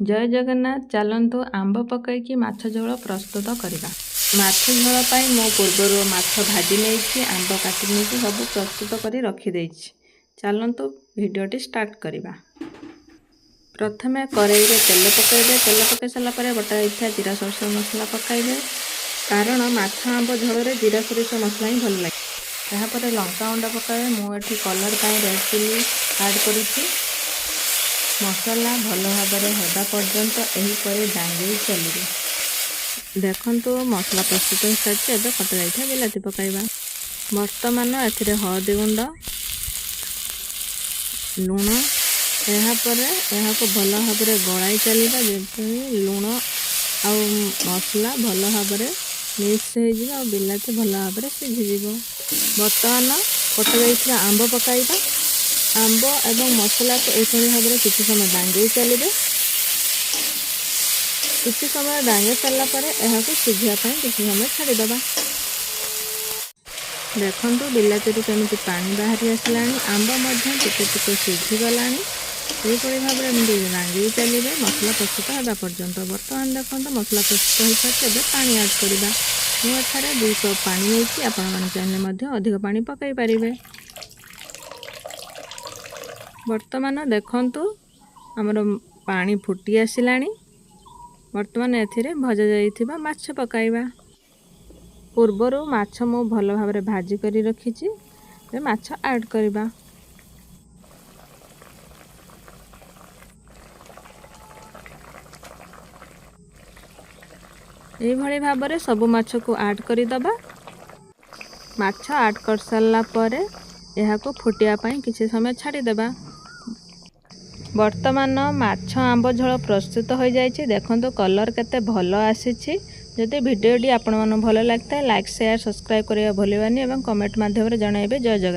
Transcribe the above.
ଜୟ ଜଗନ୍ନାଥ। ଚାଲନ୍ତୁ ଆମ୍ବ ପକାଇକି ମାଛ ଝୋଳ ପ୍ରସ୍ତୁତ କରିବା। ମାଛ ଝୋଳ ପାଇଁ ମୁଁ ପୂର୍ବରୁ ମାଛ ଭାଜି ନେଇଛି, ଆମ୍ବ କାଟି ନେଇଛି, ସବୁ ପ୍ରସ୍ତୁତ କରି ରଖିଦେଇଛି। ଚାଲନ୍ତୁ ଭିଡ଼ିଓଟି ଷ୍ଟାର୍ଟ କରିବା। ପ୍ରଥମେ କରେଇରେ ତେଲ ପକାଇବେ। ତେଲ ପକାଇ ସାରିଲା ପରେ ବଟା ହୋଇଥିବା ଜିରା, ସୋରିଷ ମସଲା ପକାଇବେ, କାରଣ ମାଛ ଆମ୍ବ ଝୋଳରେ ଜିରା, ସୋରିଷ ମସଲା ହିଁ ଭଲ ଲାଗେ। ଏହାପରେ ଲଙ୍କା ଗୁଣ୍ଡ ପକାଇବେ। ମୁଁ ଏଠି କଲର୍ ପାଇଁ ରେଡ଼୍ ଚିଲି ଆଡ଼୍ କରୁଛି। ମସଲା ଭଲ ଭାବରେ ହେବା ପର୍ଯ୍ୟନ୍ତ ଏହିପରି ଦାଙ୍ଗେଇ ଚାଲିବେ। ଦେଖନ୍ତୁ, ମସଲା ପ୍ରସ୍ତୁତ ହୋଇସାରିଛି। ଏବେ କଟା ଯାଇଥିବା ବିଲାତି ପକାଇବା। ବର୍ତ୍ତମାନ ଏଥିରେ ହଳଦୀ ଗୁଣ୍ଡ, ଲୁଣ। ଏହାପରେ ଏହାକୁ ଭଲ ଭାବରେ ଗୋଳାଇ ଚାଲିବା, ଯେପରି ଲୁଣ ଆଉ ମସଲା ଭଲ ଭାବରେ ମିକ୍ସ ହେଇଯିବ ଆଉ ବିଲାତି ଭଲ ଭାବରେ ସିଝିଯିବ। ବର୍ତ୍ତମାନ କଟା ଯାଇଥିବା ଆମ୍ବ ପକାଇବା। ଆମ୍ବ ଏବଂ ମସଲାକୁ ଏହିଭଳି ଭାବରେ କିଛି ସମୟ ଦାଙ୍ଗେଇ ଚାଲିବେ। କିଛି ସମୟ ଦାଙ୍ଗେଇ ସାରିଲା ପରେ ଏହାକୁ ସିଝିବା ପାଇଁ କିଛି ସମୟ ଛାଡ଼ିଦେବା। ଦେଖନ୍ତୁ, ବିଲାତିରୁ କେମିତି ପାଣି ବାହାରି ଆସିଲାଣି। ଆମ୍ବ ମଧ୍ୟ ଟିକେ ଟିକେ ସିଝିଗଲାଣି। ଏହିଭଳି ଭାବରେ ଏମିତି ଦାଙ୍ଗେଇ ଚାଲିବେ ମସଲା ପ୍ରସ୍ତୁତ ହେବା ପର୍ଯ୍ୟନ୍ତ। ବର୍ତ୍ତମାନ ଦେଖନ୍ତୁ, ମସଲା ପ୍ରସ୍ତୁତ ହୋଇସାରିଛି। ଏବେ ପାଣି ଆଡ଼୍ କରିବା। ମୁଁ ଏଠାରେ 2 କପ୍ ପାଣି ନେଇଛି। ଆପଣମାନେ ଚାହିଁଲେ ମଧ୍ୟ ଅଧିକ ପାଣି ପକାଇ ପାରିବେ। ବର୍ତ୍ତମାନ ଦେଖନ୍ତୁ, ଆମର ପାଣି ଫୁଟି ଆସିଲାଣି। ବର୍ତ୍ତମାନ ଏଥିରେ ଭଜା ଯାଇଥିବା ମାଛ ପକାଇବା। ପୂର୍ବରୁ ମାଛ ମୁଁ ଭଲ ଭାବରେ ଭାଜି କରି ରଖିଛି। ଏବେ ମାଛ ଆଡ଼୍ କରିବା। ଏଇଭଳି ଭାବରେ ସବୁ ମାଛକୁ ଆଡ଼୍ କରିଦେବା। ମାଛ ଆଡ଼୍ କରିସାରିଲା ପରେ ଏହାକୁ ଫୁଟିବା ପାଇଁ କିଛି ସମୟ ଛାଡ଼ିଦେବା। ବର୍ତ୍ତମାନ ମାଛ ଆମ୍ବ ଝୋଳ ପ୍ରସ୍ତୁତ ହୋଇଯାଇଛି। ଦେଖନ୍ତୁ, କଲର୍ କେତେ ଭଲ ଆସିଛି। ଯଦି ଭିଡ଼ିଓଟି ଆପଣମାନଙ୍କୁ ଭଲ ଲାଗିଥାଏ, ଲାଇକ୍, ସେୟାର, ସବସ୍କ୍ରାଇବ୍ କରିବା ଭୁଲିବାନି ଏବଂ କମେଣ୍ଟ ମାଧ୍ୟମରେ ଜଣାଇବେ। ଜୟ ଜଗନ୍ନାଥ।